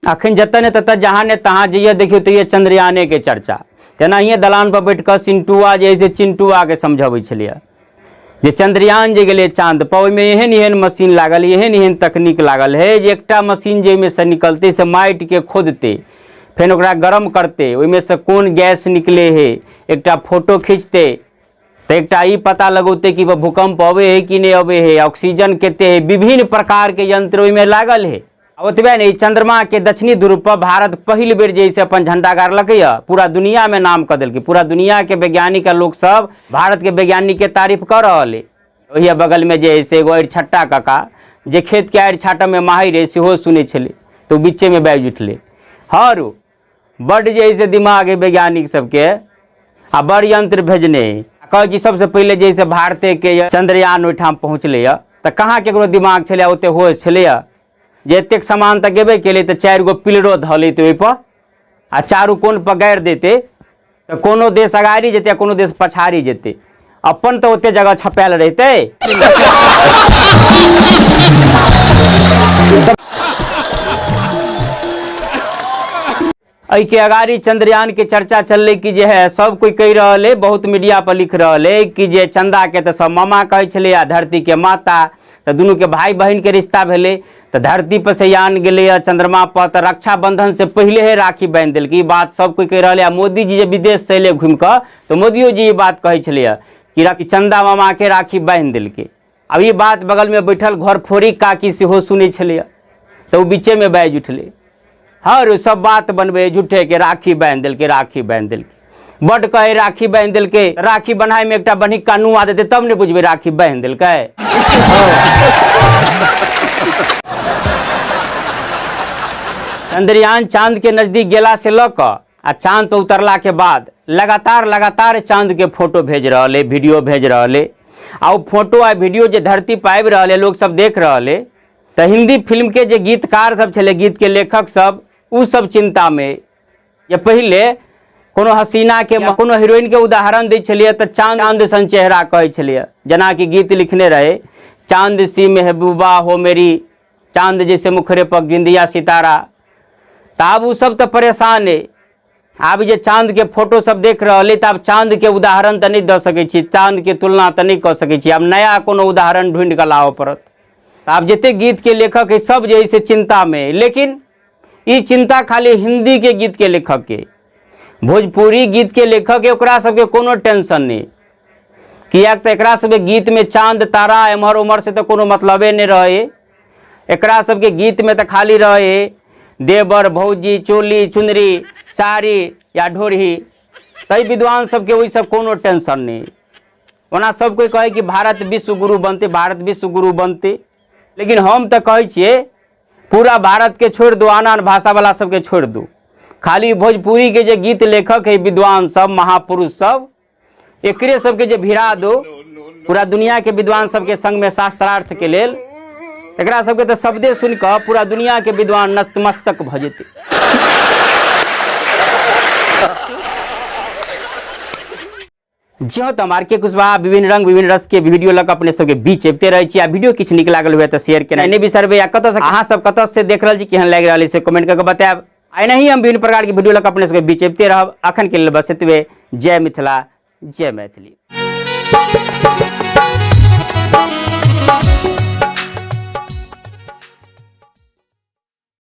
अखन जतऽ ने ततऽ जहाँ ने तहाँ जइए देखियौ तैये चंद्रयानेके चर्चा। तेनाहिए दलान पर बैठ कऽ सिंटुआ जे है से चिंटुआके समझबै छलियै जे चंद्रयान जे गेलै चाँद पर, ओहिमे एहन एहन मशीन लागल, एहन एहन तकनीक लागल है जे एकटा मशीन जाहिमे से निकलतै से माटिके खोदतै, फेर ओकरा गरम करतै, ओहिमे से कोन गैस निकले है, एकटा फोटो खींचतै तऽ एकटा ई पता लगौतै कि भूकंप अबै है कि नहि अबै है, ऑक्सीजन कते है, विभिन्न प्रकारके यंत्र ओहिमे लागल है। ओतबे नहि, चंद्रमाके दक्षिणी ध्रुव पर भारत पहिल बेर जे से अपन झंडा गाड़लकै यऽ, पूरा दुनियामे नाम कऽ देलकै। पूरा दुनियाके वैज्ञानिक आ लोक सब भारतके वैज्ञानिकके तारीफ कऽ रहल है। ओहिया बगलमे जे है से एगो अरिछट्टा काका जे खेतके आड़ि छाटऽमे माहिर है सेहो सुनै छलै, तऽ ओ बीचेमे बाजि उठलै, हँ रौ, बड्ड जे है से दिमाग है वैज्ञानिक सबके आ बड़ यंत्र भेजने है। कहै छी सबसँ पहिले जे है से भारतेके चंद्रयान ओहिठाम पहुँचलै यऽ, तऽ कहाँ केकरो दिमाग छलै, ओते होश छलैया जे एतेक सामान तऽ गेबे केलै तऽ 4 गो पिलरो धऽ लैतै ओहिपर आ चारू कोन पर गाड़ि देतै तऽ कोनो देश अगाड़ी जेतै आ कोनो देश पछाड़ी जेतै, अपन तऽ ओते जगह छपायल रहितै। एहिके अगाड़ी चंद्रयान के चर्चा चललै कि जे है सब कोई कहि रहल है, बहुत मीडिया पर लिख रहल है कि जे चंदा के तऽ सब मामा कहै छलै आ धरती के माता, तऽ दुनू के भाई बहिन के रिश्ता भेलै। तऽ धरती पर से यान गेलै आ चंद्रमा पर, तऽ रक्षाबंधन से पहिले ही राखी बान्हि देलकै, ई बात सब कोई कहि रहल है। आ मोदी जी जे विदेश से अयलै घुमि कऽ तऽ मोदियो जी ई बात कहै छलैया कि राखी चंदा मामा के राखी बान्हि देलकै। आब ई बात बगल में बैठल घरफोड़ी काकी सेहो सुनै छलैया, तऽ ओ बीचे में बाजि उठलै, हँ रे सब बात बनबै झूठे के, राखी बान्हि देलकै, राखी बान्हि देलकै। बड्ड कहै राखी बान्हि देलकै, राखी बन्हाइमे एकटा बन्हिक्का नुआ देतै तब ने बुझबै राखी बान्हि देलकै। चंद्रयान चांद के नजदीक गेला से लऽ कऽ आ चांद पर उतरला के बाद लगातार लगातार चांद के फोटो भेज रहल है, वीडियो भेज रहल है। आ ओ फोटो आ वीडियो जे धरती पर आबि रहल है, लोग सब देख रहल है, तऽ हिंदी फिल्म के जे गीतकार सब छलै, गीत के लेखक सब, उ सब चिंता में जे पहिले कोनो हसीना के कोनो हीरोइन के उदाहरण दै छलियै तऽ चांद सन चेहरा कहै छलियै, जेनाकि गीत लिखने रहे चांद सी महबूबा हो मेरी, चांद जैसे मुखरे पर बिंदिया सितारा। तऽ आब ओ सब तऽ परेशान है। आब जे चांद के फोटो सब देख रहल है तऽ आब चांद के उदाहरण तऽ नहि दऽ सकै छी, चांद के तुलना तऽ नहि कऽ सकै छी, आब नया कोनो उदाहरण ढूँढि कऽ लाबऽ पड़त। तऽ आब जते गीत के लेखक है सब जे है से चिंता में है। लेकिन ई चिंता खाली हिंदी के गीत के लेखक के, भोजपुरी गीत के लेखक के ओकरा सबके कोनो टेंशन नहीं, किएक तऽ एकरा सबके गीत में चांद तारा एम्हर उम्हर से तऽ कोनो मतलबे नहीं रहे। एकरा सबके गीत में तऽ खाली रहे देवर भौजी चोली चुनरी साड़ी या ढोरही। तै विद्वान सबके ओहि सब कोनो टेंशन नहीं। ओना सब कोई कहै कि भारत विश्व गुरु बनते, भारत विश्व गुरु बनते, लेकिन हम तऽ कहै छियै पूरा भारत के छोड़ि दू, आन आन भाषा वाला सबके छोड़ि दू, खाली भोजपुरी के जे गीत लेखक है विद्वान सब महापुरुष सब, एकरे सबके जे भिड़ा दो पूरा दुनिया के विद्वान सबके संग में शास्त्रार्थ के लेल, एकरा सबके तऽ शब्दे सुनि कऽ पूरा दुनिया के विद्वान नतमस्तक भऽ जेतै। जी हाँ, तो हम आर के कुशवाहा विभिन्न रंग विभिन्न रस के वीडियो लग अपने सबके बीच अबिते रहै छी। आ वीडियो किछु नीक लागल हुए तऽ शेयर केनाइ नहि बिसरबै। आ कतऽसँ अहाँ सब कतऽसँ देख रहल छी, केहन लागि रहल अछि से कमेंट कऽ के बतायब। आ एनाही हम विभिन्न प्रकार के वीडियो लग अपने सबके बीच अबिते रहब। अखन के लेल बस एतबे। जय मिथिला, जय मैथिली।